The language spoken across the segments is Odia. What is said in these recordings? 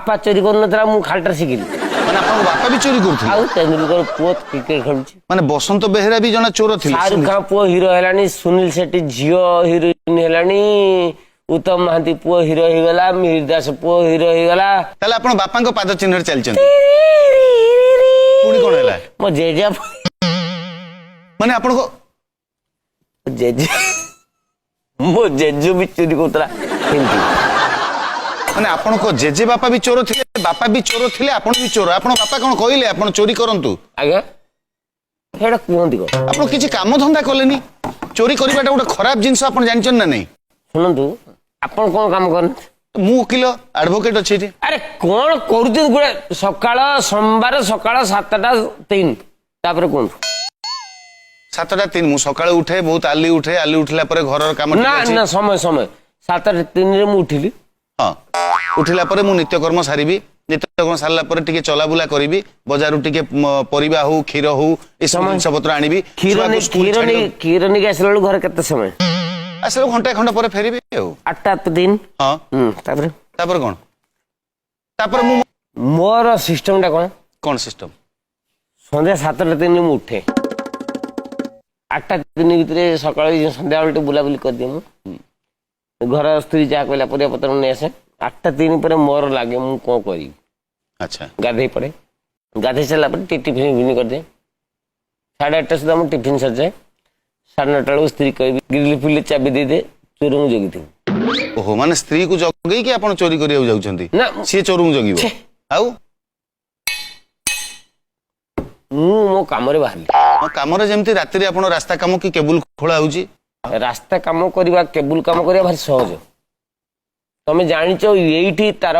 ବାପା ଚୋରି କରୁନଥିଲା, ମୁଁ ଖାଲିଟା ଶିଖିଲି। ମାନେ ଆପଣଙ୍କ ବାପା ବି ଚୋରି କରୁଥିଲେ? ଆଉ ତେନ୍ଦୁଲକର ପୁଅ କ୍ରିକେଟ ଖେଳୁଛି। ମାନେ ବସନ୍ତ ବେହେରା ବି ଜଣେ ଚୋର ଥିଲେ? ଶାହରୁଖ ଖାନ ପୁଅ ହିରୋ ହେଲାଣି, ସୁନୀଲ ସେଟ୍ଟୀ ଝିଅ ହିରୋଇନ ହେଲାଣି, ଉତ୍ତମ ମହାନ୍ତି ପୁଅ ହିରୋ ହେଇଗଲା, ମିହିର ଦାସ ପୁଅ ହିରୋ ହେଇଗଲା। ତାହେଲେ ଆପଣ ବାପାଙ୍କ ପାଦ ଚିହ୍ନରେ ଚାଲିଛନ୍ତି। ପୁଣି କଣ ହେଲା? ମୋ ଜେଜେ। ମାନେ ଆପଣଙ୍କ ଜେଜେ, ମୋ ଜେଜେ ବି ଚୋରି କରୁଥିଲା ସେମିତି। ମାନେ ଆପଣଙ୍କ ଜେଜେ ବାପା ବି ଚୋର ଥିଲେ, ବାପା ବି ଚୋର ଥିଲେ, ଆପଣ ବି ଚୋର। ଆପଣ ବାପା କଣ କହିଲେ ଆପଣ ଚୋରି କରନ୍ତୁ? ଆଜ୍ଞା, ସେଇଟା କୁହନ୍ତି କଣ? ଆପଣ କିଛି କାମ ଧନ୍ଦା କଲେନି? ଚୋରି କରିବାଟା ଗୋଟେ ଖରାପ ଜିନିଷ, ଆପଣ ଜାଣିଛନ୍ତି ନା ନାଇଁ? ଶୁଣନ୍ତୁ, ଆପଣ କଣ କାମ କରନ୍ତି? ମୁଁ ଓକିଲ, ଆଡଭୋକେଟ ଅଛି ଏଠି। ଆରେ କଣ କରୁଛନ୍ତି ଗୋଟେ? ସକାଳ ସୋମବାର ସକାଳ 7:03, ତାପରେ କୁହନ୍ତୁ। 7:03, ମୁଁ ସକାଳୁ ଉଠେ, ବହୁତ ଆଲି ଉଠେ। ଆଲି ଉଠିଲା ପରେ ଘରର କାମ ଟିକେ ନା ଅଛି। ନା, ସମୟ ସମୟ 7:03ରେ ମୁଁ ଉଠିଲି। ହଁ, ଉଠିଲା ପରେ ମୁଁ ନିତ୍ୟକର୍ମ ସାରିବି। ନିତ୍ୟକର୍ମ ସାରିଲା ପରେ ଟିକେ ଚଲାବୁଲା କରିବି, ବଜାରରୁ ଟିକେ ପରିବା ହଉ, କ୍ଷୀର ହଉ, ଏସବୁ ଜିନିଷ ପତ୍ର ଆଣିବି। କ୍ଷୀର ଛୁଆକୁ ନେଇ ସ୍କୁଲ କ୍ଷୀର ନେଇ ଛାଡ଼ିବାକୁ- କ୍ଷୀର ନେଇକି ଆସିଲା ବେଳକୁ ଘରେ କେତେ ସମୟ? ଆସିଲା ଘଣ୍ଟାଏ ଖଣ୍ଡ ପରେ ଫେରିବି ଆଉ। 8:03। ହଁ। ତାପରେ? ତାପରେ କଣ? ତାପରେ ମୁଁ ମୋର ସିଷ୍ଟମଟା କଣ? କଣ ସିଷ୍ଟମ? ସନ୍ଧ୍ୟା 7:03 ମୁଁ ଉଠେ, 8:03 ଭିତରେ ସକାଳେ ସନ୍ଧ୍ୟାବେଳେ ଟିକେ ବୁଲାବୁଲି କରିଦିଏ ମୁଁ। ଘର ସ୍ତ୍ରୀ ଯାହା କହିଲା ପରିବା ପତ୍ର ନେଇ ଆସେ। 8:03 ପରେ ମୋର ଲାଗେ ମୁଁ କଣ କରିବି। ଗାଧେଇ ପଡ଼େ। ଗାଧେଇ ସାରିଲା ପରେ ଟିକେ ଟିଫିନ ଫିଫିନ କରିଦିଏ। 8:30 ସୁଦ୍ଧା ମୁଁ ଟିଫିନ ସରିଯାଏ। 9:30 ବେଳକୁ ସ୍ତ୍ରୀ କହିବି ଗ୍ରିଲ ଫିଲ ଚାବି ଦେଇଦେ, ଚୋରଙ୍କୁ ଜଗିଥିବୁ। ଓହୋ, ମାନେ ସ୍ତ୍ରୀକୁ ଜଗେଇକି ଆପଣ ଚୋରି କରିବାକୁ ଯାଉଛନ୍ତି? ନା। ସିଏ ଚୋରଙ୍କୁ ଜଗିବ? ଛେ। ଆଉ ମୁଁ ମୋ କାମରେ ବାହାରିଲି। ହଁ, କାମରେ ଯେମିତି ରାତିରେ ଆପଣ ରାସ୍ତା କାମ କି କେବୁଲ ଖୋଳା ହଉଛି? ରାସ୍ତା କାମ କରିବା, କେବୁଲ କାମ କରିବା ଭାରି ସହଜ। ତମେ ଜାଣିଛ ଏଇଠି ତାର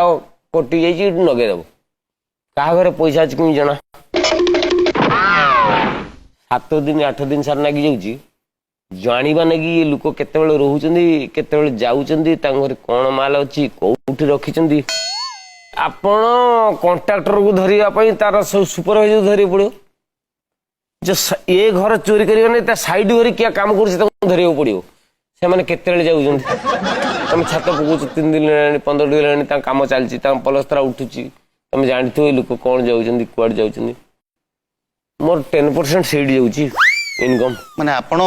କଟି ଯାଇଛି, ଏଇଠି ଲଗେଇଦବ। କାହା ଘରେ ପଇସା ଅଛି କେମିତି ଜଣା? 7 ଦିନ 8 ଦିନ ସାର ଲାଗି ଯାଉଛି ଜାଣିବା ନାଗି ଏ ଲୋକ କେତେବେଳେ ରହୁଛନ୍ତି, କେତେବେଳେ ଯାଉଛନ୍ତି, ତାଙ୍କ ଘରେ କଣ ମାଲ ଅଛି, କୋଉଠି ରଖିଛନ୍ତି। ଆପଣ କଣ୍ଟ୍ରାକ୍ଟରକୁ ଧରିବା ପାଇଁ ତାର ସବୁ ସୁପରଭାଇଜର ଧରିବାକୁ ପଡିବ। ଯେ ଏ ଘର ଚୋରି କରିବ ନାହିଁ, ତା ସାଇଡ ଘରେ କିଏ କାମ କରୁଛି ତାକୁ ଧରିବାକୁ ପଡିବ। ସେମାନେ କେତେବେଳେ ଯାଉଛନ୍ତି? ତମେ ଛାତ ପକଉଛ 3 ଦିନ ହେଲାଣି, 15 ଦିନ ହେଲାଣି, ତାଙ୍କ କାମ ଚାଲିଛି, ତାଙ୍କ ପଲସ୍ତରା ଉଠୁଛି, ତମେ ଜାଣିଥିବ ଏ ଲୋକ କଣ ଯାଉଛନ୍ତି, କୁଆଡେ ଯାଉଛନ୍ତି। ମୋର 10% ସେଇଠି ଯାଉଛି ଇନକମ୍। ମାନେ ଆପଣ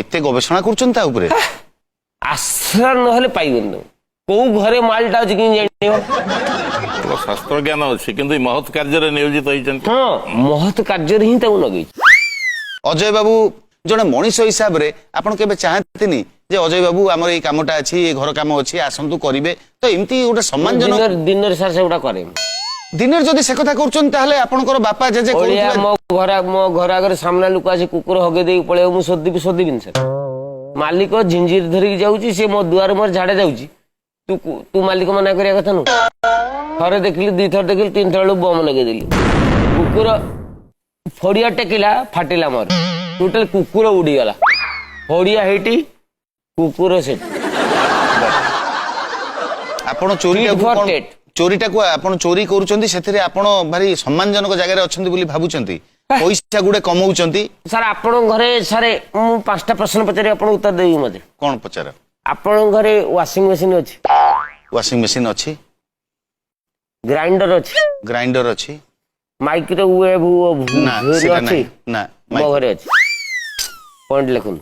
ଏତେ ଗବେଷଣା କରୁଛନ୍ତି ତା ଉପରେ? ଆଶ୍ରା ନହେଲେ ପାଇବନି ତମେ। କୋଉ ଘରେ ମାଲଟା ଅଛି କେମିତି ଜାଣିବ? ଭଲ ଶାସ୍ତ୍ର ଜ୍ଞାନ ଅଛି, କିନ୍ତୁ ଏଇ ମହତ୍ କାର୍ଯ୍ୟରେ ନିୟୋଜିତ ହେଇଛନ୍ତି। ହଁ, ମହତ୍ କାର୍ଯ୍ୟରେ ହିଁ ତାକୁ ଲଗେଇଛି। ଅଜୟ ବାବୁ, ଜଣେ ମଣିଷ ହିସାବରେ ଆପଣ କେବେ ଚାହାନ୍ତିନି ଯେ ଅଜୟ ବାବୁ ଆମର ଏଇ କାମଟା ଅଛି, ଏ ଘର କାମ ଅଛି, ଆସନ୍ତୁ କରିବେ? ତ ଏମିତି ଗୋଟେ ସମ୍ମାନଜନକ ଦିନରେ ସାର୍ ସେଗୁଡା କରେ ମୁଁ। ଦିନରେ ଯଦି ସେ କଥା କରୁଛନ୍ତି, ତାହେଲେ ଆପଣଙ୍କର ବାପା ଜେଜେ ଓଳିଆ କରୁଥିଲେ। ମୋ ଘର ଆଗରେ ସାମ୍ନା ଲୋକ ଆସି କୁକୁର ହଗେଇ ଦେଇକି ପଳେଇବ, ମୁଁ ଶୋଧିବି? ଶୋଧିବିନି ସାର୍। ମାଲିକ ଝିଞ୍ଜିର ଧରିକି ଯାଉଛି, ସେ ମୋ ଦୁଆର ମୋର ଝାଡା ଯାଉଛି, ତୁ ମାଲିକ ମନା କରିବା କଥା ନୁହଁ? ଥରେ ଦେଖିଲି, 2ଥର ଦେଖିଲି, 3ଥର ବେଳକୁ ବମ ଲଗେଇଦେଲି। କୁକୁର ଫଡିଆ ଟେକିଲା, ଫାଟିଲା ମୋର ଟୋଟାଲ, କୁକୁର ଉଡିଗଲା। ଫଡିଆ ହେଇଠି, କୁକୁର ସେଠି। ଆପଣ ଚୋରିଟାକୁ Tit for କଣ tat. ଚୋରିଟାକୁ ଆପଣ ଚୋରି କରୁଛନ୍ତି, ସେଥିରେ ଆପଣ ଭାରି ସମ୍ମାନଜନକ ଜାଗାରେ ଅଛନ୍ତି ବୋଲି ଭାବୁଛନ୍ତି, ପଇସା ଗୁଡେ କମଉଛନ୍ତି। ସାର୍, ଆପଣଙ୍କ ଘରେ, ସାର୍, ମୁଁ 5ଟା ପ୍ରଶ୍ନ ପଚାରିବି, ଆପଣ ଉତ୍ତର ଦେବି ମତେ? କଣ ପଚାର। ଆପଣଙ୍କ ଘରେ ୱାସିଂ ମେସିନ ଅଛି? ୱାସିଂ ମେସିନ ଅଛି। ଗ୍ରାଇଣ୍ଡର ଅଛି? ଗ୍ରାଇଣ୍ଡର ଅଛି। ମାଇକ୍ରୋୱେଭ ନା, ସେଟା ଅଛି? ନାହିଁ ନା। ମୋ ଘରେ ଅଛି। ପଏଣ୍ଟ ଲେଖନ୍ତୁ।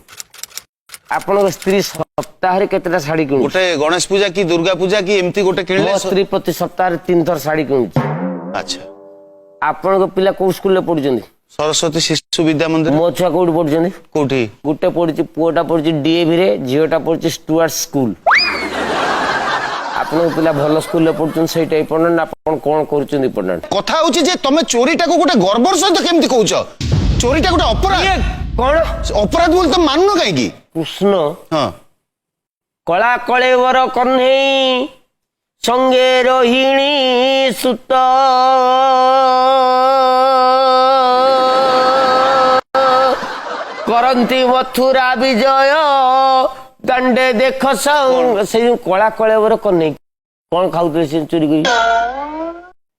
ଆପଣଙ୍କ ସ୍ତ୍ରୀ ସପ୍ତାହରେ କେତେଟା ଶାଢୀ କିଣୁଛି? ଗୋଟେ ଗଣେଶ ପୂଜା କି ଦୁର୍ଗା ପୂଜା କି ଏମିତି ଗୋଟେ କିଣିଲେ। ମୋ ସ୍ତ୍ରୀ ପ୍ରତି ସପ୍ତାହରେ 3ଥର ଶାଢୀ କିଣୁଛି। ଆପଣଙ୍କ ପିଲା କୋଉ ସ୍କୁଲରେ ପଢୁଛନ୍ତି? ସରସ୍ୱତୀ ଶିଶୁ ବିଦ୍ୟା ମନ୍ଦିର। ମୋ ଛୁଆ କୋଉଠି ପଢୁଛନ୍ତି? କୋଉଠି? ଗୋଟେ ପଢୁଛି, ପୁଅଟା ପଢୁଛି ଡିଏଭି ରେ, ଝିଅଟା ପଢୁଛି ଷ୍ଟୁଆର୍ଟ ସ୍କୁଲ। ଆପଣଙ୍କ ପିଲା ଭଲ ସ୍କୁଲରେ ପଢୁଛନ୍ତି, ସେଇଟା ଇମ୍ପୋର୍ଟାଣ୍ଟ। ଆପଣ କଣ କରୁଛନ୍ତି ଇମ୍ପୋର୍ଟାଣ୍ଟ। କଥା ହଉଛି ଯେ ତମେ ଚୋରିଟାକୁ ଗୋଟେ ଗର୍ବର ସହିତ କେମିତି କହୁଛ? ଚୋରିଟା ଗୋଟେ ଅପରାଧ। କଣ? ଅପରାଧ ବୋଲି ତମେ ମାନୁନ କାହିଁକି? କୃଷ୍ଣ ହଁ। କଳା କଳେବର କହ୍ନେଇ ସଙ୍ଗେ ରୋହିଣୀ ସୁତ, କରନ୍ତି ମଥୁରା ବିଜୟ ଦଣ୍ଡେ ଦେଖ। ସେଇ ଯୋଉ କଳା କଳେବର କହ୍ନେଇ କଣ ଖାଉଥିଲେ ସେ ଚୋରି କରି?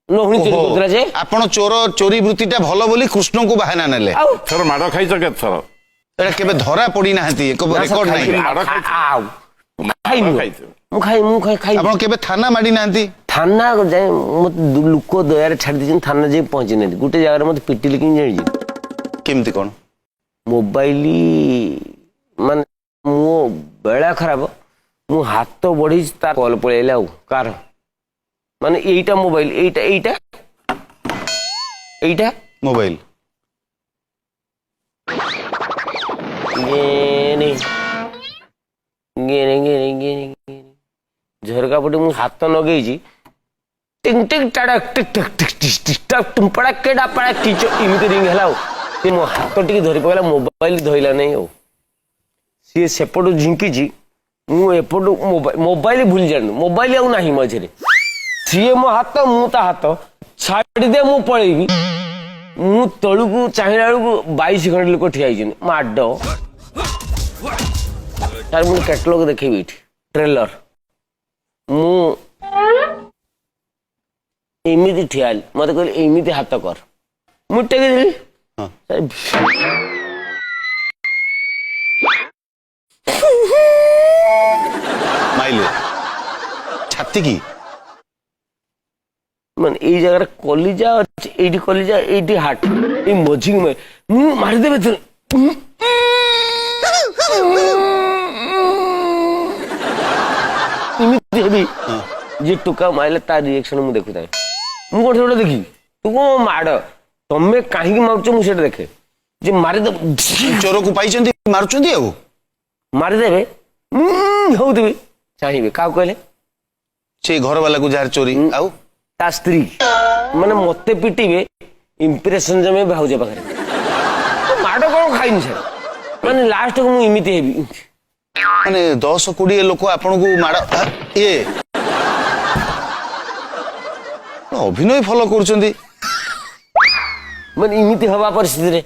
ନହୁଣି ଚୋରି ଓହୋ, କରୁଥିଲା ସେ। ଆପଣ ଚୋର ଚୋରି ବୃତ୍ତିଟା ଭଲ ବୋଲି କୃଷ୍ଣଙ୍କୁ ବାହାନା ନେଲେ। ଆଉ ଥର ମାଡ ଖାଇଛ କେତେ ଥର? ଏଇଟା କେବେ ଧରା ପଡି ନାହାନ୍ତି, ଏକ ନା ସାର୍, ରେକର୍ଡ ନାହିଁ। ଖାଇନି। ମାଡ ଖାଇଛ? ଆଉ ମାଡ ଖାଇନି। ଖାଇଥିବ। ମୁଁ ଖାଇ ମୁଁ ଖାଇ ଖାଇ ଆପଣ କେବେ ଥାନା ମାଡି ନାହାନ୍ତି? ଥାନା ଯାଏ ମତେ ଲୋକ ଦୟାରେ ଛାଡ଼ି ଦେଇଛନ୍ତି, ଥାନା ଯାଇ ପହଞ୍ଚି ନାହାନ୍ତି। ଗୋଟେ ଜାଗାରେ ମତେ ପିଟିଲେ କେମିତି ଜାଣିଛି? କେମିତି କଣ? ମୋବାଇଲ ମାନେ ମୋ ବେଳା ଖରାପ, ମୁଁ ହାତ ବଢେଇଛି, ତା କଲ୍ ପଳେଇଲା। ଆଉ କାର ମାନେ ଏଇଟା ମୋବାଇଲ, ଏଇଟା ଏଇଟା ଏଇଟା ମୋବାଇଲ। ଗେନେ ଗେନେ ଗେନେ ଗେନେ ଗେନେ। ଝରକା ପଟେ ମୁଁ ହାତ ଲଗେଇଛି, ଟିଂ ଟିଂ ଟାଡା ଟିକ୍ ଟିକ୍ ଟିକ୍ ଟିକ୍ ଟିକ୍ ଟାକ୍ ଟୁମ୍ପଡା କେଡା ପାଡା ଟିଚ ଏମିତି ରିଙ୍ଗ ହେଲା। ଆଉ ସେ ମୋ ହାତ ଟିକେ ଧରି ପକେଇଲା, ମୋବାଇଲ ଧଇଲା ନାହିଁ। ଆଉ ସିଏ ସେପଟୁ ଝିଙ୍କିଛି, ମୁଁ ଏପଟୁ ମୋବାଇଲ ଭୁଲି ଜାଣିନି, ମୋବାଇଲ ଆଉ ନାହିଁ ମଝିରେ। ସିଏ ମୋ ହାତ, ମୁଁ ତା ହାତ ଛାଡ଼ିଦେ, ମୁଁ ପଳେଇବି। ମୁଁ ତଳକୁ ଚାହିଁଲା ବେଳକୁ 22 ଖଣ୍ଡେ ଲୋକ ଠିଆ ହେଇଛନ୍ତି। ମାଡ଼ ସାର୍, ମୁଁ କ୍ୟାଟଲଗ ଦେଖେଇବି ଏଇଠି ଟ୍ରେଲର। ମୁଁ ଏମିତି ଠିଆ ହେଲି, ମତେ କହିଲେ ଏମିତି ହାତ କର, ମୁଁ ଟେକିଦେଲି। ମାଇଲେ ଛାତି କି? ମାନେ ଏଇ ଜାଗାରେ କଲିଜା ଅଛି, ଏଇଠି କଲିଜା, ଏଇଠି ହାର୍ଟ, ଏଇ ମଝିକୁ ମୁଁ ମାରିଦେବେ। ଏମିତି ହେବି ଯିଏ ଟୋକା ମାରିଲା ତା ରିଏକ୍ସନ ମୁଁ ଦେଖୁଥାଏ। ମୁଁ କଣ ସେଟା ଦେଖିବି? ତୁ କଣ ମାଡ଼, ତମେ କାହିଁକି ମାରୁଛ ମୁଁ ସେଟା ଦେଖେ। ଯେ ମାରିଦେବ, ଚୋରକୁ ପାଇଛନ୍ତି ମାରୁଛନ୍ତି, ଆଉ ମାରିଦେବେ ହଉଥିବି, ଚାହିଁବେ କାହାକୁ କହିଲେ? ସେ ଘର ବାଲାକୁ ଯାହାର ଚୋରି, ଆଉ ତା ସ୍ତ୍ରୀ। ମାନେ ମତେ ପିଟିବେ, ଇମ୍ପ୍ରେସନ ଜମେ ଭାଉଜ ପାଖରେ। ମାଡ଼ କଣ ଖାଇନି ସାର୍, ମାନେ ଲାଷ୍ଟକୁ ମୁଁ ଏମିତି ହେବି। ମାନେ 10-20 ଲୋକ ଆପଣଙ୍କୁ ମାଡ଼? ଇଏ ଅଭିନୟ ଫଲୋ କରୁଛନ୍ତି। ମାନେ ଏମିତି ହବା ପରିସ୍ଥିତିରେ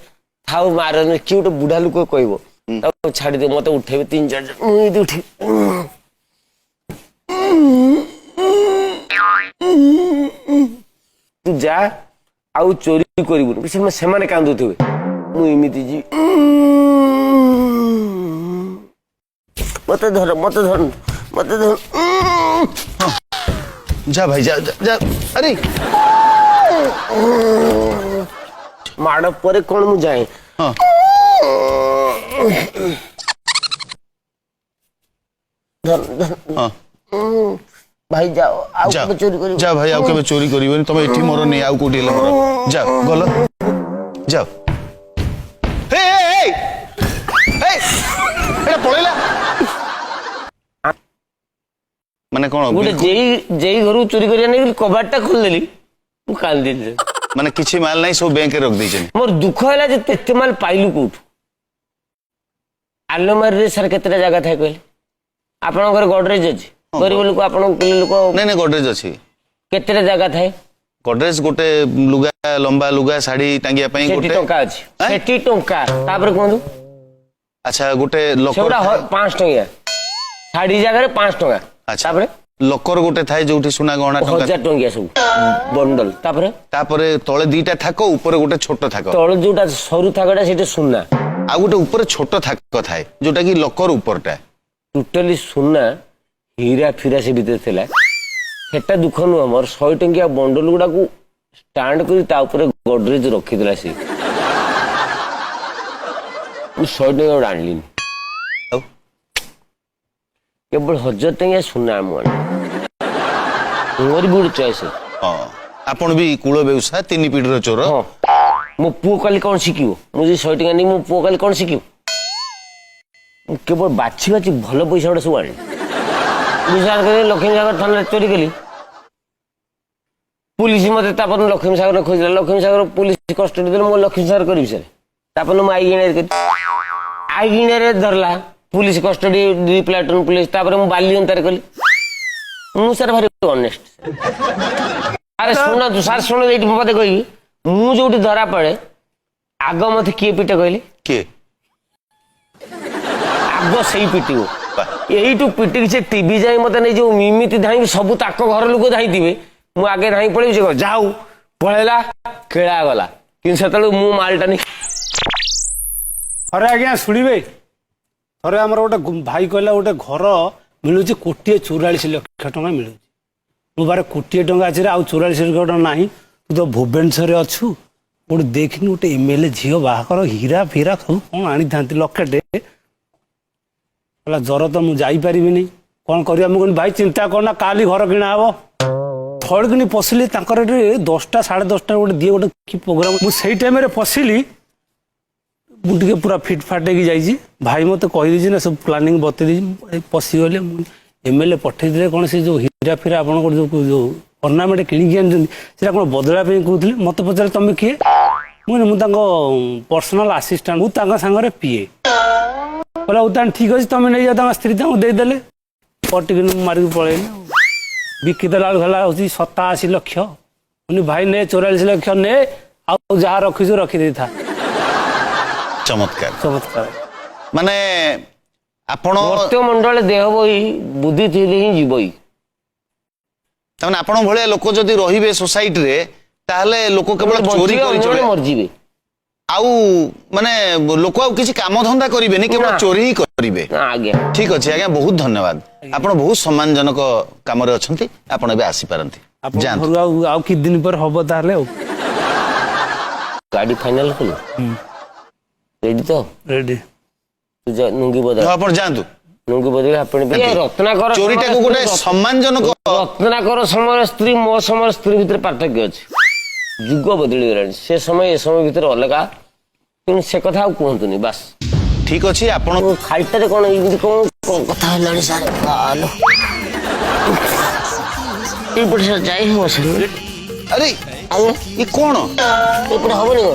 ଥାଉ ମାର, କିଏ ଗୋଟେ ବୁଢା ଲୋକ କହିବ ତାକୁ ଛାଡ଼ିଦେ, ମତେ ଉଠେଇବେ 3-4 ଜଣ, ମୁଁ ଏମିତି ଉଠେଇବି। ତୁ ଯା, ଆଉ ଚୋରି କରିବୁନି। ସେମାନେ କାନ୍ଦୁଥିବେ, ମୁଁ ଏମିତି ଯିବି, ମତେ ଧର, ମତେ ଧର, ମତେ ଧର। ଯା ଭାଇ, ଯା ଯା। ଆରେ ମାଡ଼ ପରେ କଣ ମୁଁ ଯାଏ। ଭାଇ ଯାଅ, ଆଉ କେବେ ଚୋରି କରିବ? ଯା ଭାଇ, ଆଉ କେବେ ଚୋରି କରିବନି। ତମେ ଏଠି ମରନି, ଆଉ କୋଉଠି ହେଲେ ମର। ଯା, ଗଲ, ଯାଅ। ଏଇଟା ପଳେଇଲା ମାନେ କଣ? ଗୋଟେ ଯେଇ ଘରୁ ଚୋରି କରିବା ନେଇ କବାଟଟା ଖୋଲିଦେଲି, ମୁଁ କାନ୍ଦିଲି। ମାନେ କିଛି ମାଲ ନାହିଁ, ସବୁ ବ୍ୟାଙ୍କରେ ରଖିଦେଇଛନ୍ତି। ମୋର ଦୁଃଖ ହେଲା ଯେ ଏତେ ମାଲ ପାଇଲୁ କୋଉଠୁ? ଆଲମାରିରେ ସାର୍ କେତେଟା ଜାଗା ଥାଏ କହିଲେ? ଆପଣଙ୍କର ଗଡରେଜ ଅଛି, ଗରିବ ଲୋକ ଆପଣଙ୍କ ଲୋକ। ନାଇଁ ନାଇଁ, ଗଡରେଜ ଅଛି। କେତେଟା ଜାଗା ଥାଏ? ଗଡରେଜ ଗୋଟେ ଲୁଗା, ଲମ୍ବା ଲୁଗା ଶାଢୀ ଟାଙ୍ଗିବା ପାଇଁ ସେଠି ଟଙ୍କା ଅଛି, ସେଠି ଟଙ୍କା। ତାପରେ କୁହନ୍ତୁ। ଆଚ୍ଛା, ଗୋଟେ ସେଗୁଡ଼ା 5 ଟଙ୍କିଆ ଶାଢୀ ଜାଗାରେ 5 ଟଙ୍କା। ତାପରେ ଲକର ଗୋଟେ ଥାଏ ଯୋଉଠି ସୁନା ଗହଣା, 1000 ଟଙ୍କିଆ ସବୁ ବଣ୍ଡଲ। ତାପରେ ତାପରେ ତଳେ 2ଟା ଥାକ, ଉପରେ ଗୋଟେ ଛୋଟ ଥାକ। ତଳେ ଯୋଉଟା ସରୁ ଥାକଟା ସେଇଟା ସୁନା, ଆଉ ଗୋଟେ ଉପରେ ଛୋଟ ଥାକ ଥାଏ ଯୋଉଟା କି ଲକର ଉପରଟା। ଟୋଟାଲି ସୁନା ହୀରା ଫିରା ସେ ଭିତରେ ଥିଲା। ସେଟା ଦୁଃଖ ନୁହଁ ମୋର, 100 ଟଙ୍କିଆ ବଣ୍ଡଲ ଗୁଡାକୁ ଷ୍ଟାଣ୍ଡ କରି ତା ଉପରେ ଗଡରେଜ ରଖିଥିଲା ସେ। ମୁଁ 100 ଟଙ୍କା ଗୋଟେ ଆଣିଲିନି, କେବଳ 1000 ଟଙ୍କିଆ ସୁନା ମୁଁ ଆଣିଲି। ମୋର ବି ଗୋଟେ ଚଏସ୍। ଆପଣ ବି କୂଳ ବ୍ୟବସାୟ, 3 ପିଢିର ଚୋର। ହଁ, ମୋ ପୁଅ କାଲି କଣ ଶିଖିବ? ମୁଁ ଯଦି 100 ଟଙ୍କା ନେଇ, ମୋ ପୁଅ କାଲି କଣ ଶିଖିବ? ମୁଁ କେବଳ ବାଛି ବାଛି ଭଲ ପଇସା ଗୁଡ଼ା ସବୁ ଆଣିଲି। ବିଶ୍ୱାସ କରି ଲକ୍ଷ୍ମୀ ସାଗର ଥାନାରେ ଚୋରି କଲି, ପୁଲିସ ମତେ ତାପରେ ଲକ୍ଷ୍ମୀ ସାଗର ଖୋଜିଲା। ଲକ୍ଷ୍ମୀ ସାଗର ପୁଲିସ କଷ୍ଟଡି ଦେଲେ, ମୁଁ ଲକ୍ଷ୍ମୀ ସାଗର କରିବି ସାର୍। ତାପରେ ମୁଁ ଆଇଗିଣିଆରେ କଲି, ଆଇଗିଣିଆରେ ଧରିଲା ପୁଲିସ କଷ୍ଟଡି, 2 ପ୍ଲାଟୁନ ପୁଲିସ। ତାପରେ ମୁଁ ବାଲିଅନ୍ତାରେ କଲି। ମୁଁ ସାର୍ ଭାରି ଅନେଷ୍ଟ। ଆରେ ଶୁଣନ୍ତୁ ସାର୍, ଶୁଣନ୍ତୁ, ଏଇଠି ମତେ କହିବି, ମୁଁ ଯୋଉଠି ଧରା ପଡେ ଆଗ ମତେ କିଏ ପିଟେ କହିଲେ? କିଏ? ଆଗ ସେଇ ପିଟିବ। ଏଇଠୁ ପିଟିକି ସେ ଟିଭି ଯାଇ ମତେ ନେଇଯିବ। ଏମିତି ଧାଇଁବି, ସବୁ ତାଙ୍କ ଘର ଲୋକ ଧାଇଁଥିବେ, ମୁଁ ଆଗେ ଧାଇଁ ପଳେଇବି। ସେ ଯାଉ ପଳେଇଲା, ଖେଳା ଗଲା। କିନ୍ତୁ ସେତେବେଳକୁ ମୁଁ ମାଲଟା ନେଇ। ଥରେ ଆଜ୍ଞା ଶୁଣିବେ, ଥରେ ଆମର ଗୋଟେ ଭାଇ କହିଲା ଗୋଟେ ଘର ମିଳୁଛି 1,44,00,000 ଟଙ୍କା ମିଳୁଛି। ମୋ ପାଖରେ କୋଟିଏ ଟଙ୍କା ଅଛି ରେ, ଆଉ 44 ଟଙ୍କା ନାହିଁ। ତୁ ତ ଭୁବନେଶ୍ୱରରେ ଅଛୁ, ଗୋଟେ ଦେଖିନି ଗୋଟେ ଏମଏଲଏ ଝିଅ ବାହାଘର, ହୀରା ଫିରା ସବୁ କ'ଣ ଆଣିଥାନ୍ତି ଲକେଟେ। କହିଲା, ଜ୍ୱର ତ, ମୁଁ ଯାଇପାରିବିନି, କ'ଣ କରିବା? ମୁଁ କହିଲି, ଭାଇ ଚିନ୍ତା କରନା, କାଲି ଘର କିଣା ହବ। ଥଡ଼କିନି ପଶିଲି ତାଙ୍କର ଏଠି 10ଟା 10:30 ଗୋଟେ ଦିଏ ଗୋଟେ କି ପ୍ରୋଗ୍ରାମ। ମୁଁ ସେଇ ଟାଇମରେ ପଶିଲି। ମୁଁ ଟିକେ ପୁରା ଫିଟ୍ ଫାଟ୍ ହେଇକି ଯାଇଛି। ଭାଇ ମୋତେ କହିଦେଇଛି ନା, ସବୁ ପ୍ଲାନିଂ ବତେଇ ଦେଇଛି। ମୁଁ ଏଇ ପଶିଗଲି। ମୁଁ ଏମଏଲଏ ପଠେଇଥିଲେ କ'ଣ, ସେ ଯେଉଁ ହୀରା ଫିରା ଆପଣଙ୍କର ଯେଉଁ ଯେଉଁ ଅର୍ଣ୍ଣାମେଣ୍ଟ କିଣିକି ଆଣିଛନ୍ତି, ସେଇଟା କ'ଣ ବଦଳାଇବା ପାଇଁ କହୁଥିଲେ। ମୋତେ ପଚାରିଲେ, ତମେ କିଏ? ମୁଁ କହିଲି, ମୁଁ ତାଙ୍କ ପର୍ସନାଲ ଆସିଷ୍ଟାଣ୍ଟ, ମୁଁ ତାଙ୍କ ସାଙ୍ଗରେ ପିଏ। କହିଲା, ହଉ ତାହେଲେ ଠିକ୍ ଅଛି, ତମେ ନେଇଯାଅ। ତାଙ୍କ ସ୍ତ୍ରୀ ତାଙ୍କୁ ଦେଇଦେଲେ। ପଟିକିନି ମୁଁ ମାରିକି ପଳେଇଲି ଆଉ। ବିକିଦେଲା ବେଳକୁ ହେଲା ହେଉଛି 87 ଲକ୍ଷ। ମୁଁ କହିଲି, ଭାଇ ନେ, 44 ଲକ୍ଷ ନେ, ଆଉ ଯାହା ରଖିଛୁ ରଖିଦେଇଥା। ଚମତ୍କାର। ଚମତ୍କାର। ମାନେ ଆପଣ ମର୍ତ୍ତ୍ୟ ମଣ୍ଡଳେ ଦେହ ବହି, ବୁଦ୍ଧି ଥିଲେ ହିଁ ଯିବଇ। ତାମାନେ ଆପଣ ଭଳିଆ ଲୋକ ଯଦି ରହିବେ ସୋସାଇଟିରେ, ତାହେଲେ ଲୋକ କେବଳ ଚୋରି ବଞ୍ଚିବେ, କରି ଅନ୍ୟମାନେ ଚଳିବେ। ମରିଯିବେ। ଆଉ ମାନେ ଲୋକ ଆଉ କିଛି କାମ ଧନ୍ଦା କରିବେନି, କେବଳ ନା। ଚୋରି ହିଁ କରିବେ। ନା ଆଜ୍ଞା। ଠିକ ଅଛି ଆଜ୍ଞା, ବହୁତ ଧନ୍ୟବାଦ। ଆପଣ ବହୁତ ସମ୍ମାନଜନକ କାମରେ ଅଛନ୍ତି। ଆପଣ ଏବେ ଆସିପାରନ୍ତି। ଆପଣ ଯାଆନ୍ତୁ। ଘରୁ ଆଉ ଆଉ କିଛି ଦିନ ପରେ ହବ ତାହେଲେ ଆଉ। ଗାଡି ଫାଇନାଲ କଲୁ, ରେଡି ତ? ରେଡି। ତୁ ଯା, ଲୁଙ୍ଗି ବଦଳ। ହଁ, ଆପଣ ଯାଆନ୍ତୁ। ଲୁଙ୍ଗି ବଦଳି ଆପଣ ରତ୍ନାକର। ଚୋରିଟାକୁ ଗୋଟେ ସମ୍ମାନଜନକ ରତ୍ନାକର ସମୟର ସ୍ତ୍ରୀ, ମୋ ସମୟର ସ୍ତ୍ରୀ ଭିତରେ ପାର୍ଥକ୍ୟ ଅଛି। ଯୁଗ ବଦଳିଗଲାଣି। ସେ ସମୟ ଏ ସମୟ ଭିତରେ ଅଲଗା। ତେଣୁ ସେ କଥା ଆଉ କୁହନ୍ତୁନି, ବାସ୍। ଠିକ ଅଛି, ଆପଣ ଖାଲିଟାରେ କଣ ଏମିତି କଣ କଣ କଥା ହେଲାଣି ସାର୍? ଆଲୋ, ଏଇପଟେ ସାର୍ ଯାଇ ହବ ସାର୍? ଆରେ, ଆଜ୍ଞା। ଏ କଣ? ଏପଟେ ହବନି କଣ?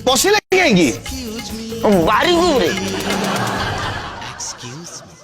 ପଶିଲେ କାହିଁକି? ବାରିକୁ ଉପରେ। Excuse me.